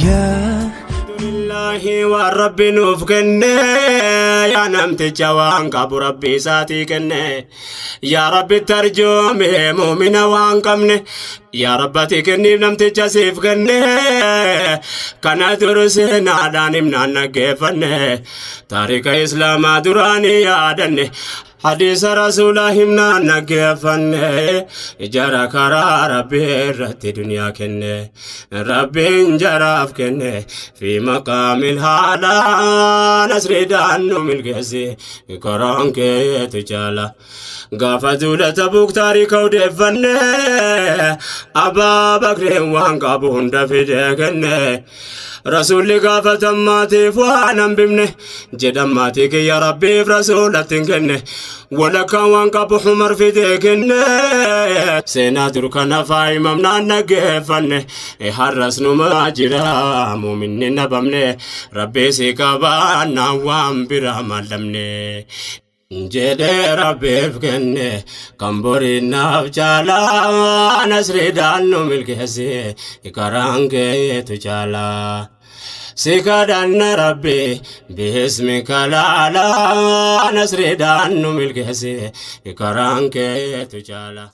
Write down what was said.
Yaa Alhamdulillahi waan Rabbi nuuf kenne, yaa namticha waan qabu Rabbi isaatii kenne, yaa Rabbi tarjoome muumina waan qabne, yaa Rabbati kenniif namticha siif kenne. Kana dur seenaadhaan himnaan dhaggeeffanne, taarika islaamaa duraanii yaadanne, hadiisa rasuulaa himnaan dhaggeeffanne. Jara karaa Rabbii irratti duniyaa kenne, Rabbiin jaraaf kenne. Fi maqaamil haalaa nasriidhaan nu milkeessi, karaan keetu caala. Gaafa duula Tabuuk taarika odeeffanne, Abbaa Bakreen waan qabu hunda fidee kenne. Rasuulli gaafatan maatiif waan hambifne jedhan, maatii kiyya Rabbiif rasuulatti hin kenne. Walakkaan waan qabu Umar fidee kenne. Seenaa dur kana faayimamnaan dhaggeeffanne, har'as numa jira muuminni nabamne. Rabbii si qabaannaan waan biraa maallamne jedhee Rabbiif kenne, kan boriinaaf caalaa. Nasriidhaan nu milkeessi, karaan keetu caalaa. Si kadhanna Rabbi bismika laalaa, nasriidhaan nu milkeessi, karaan keetu caalaa.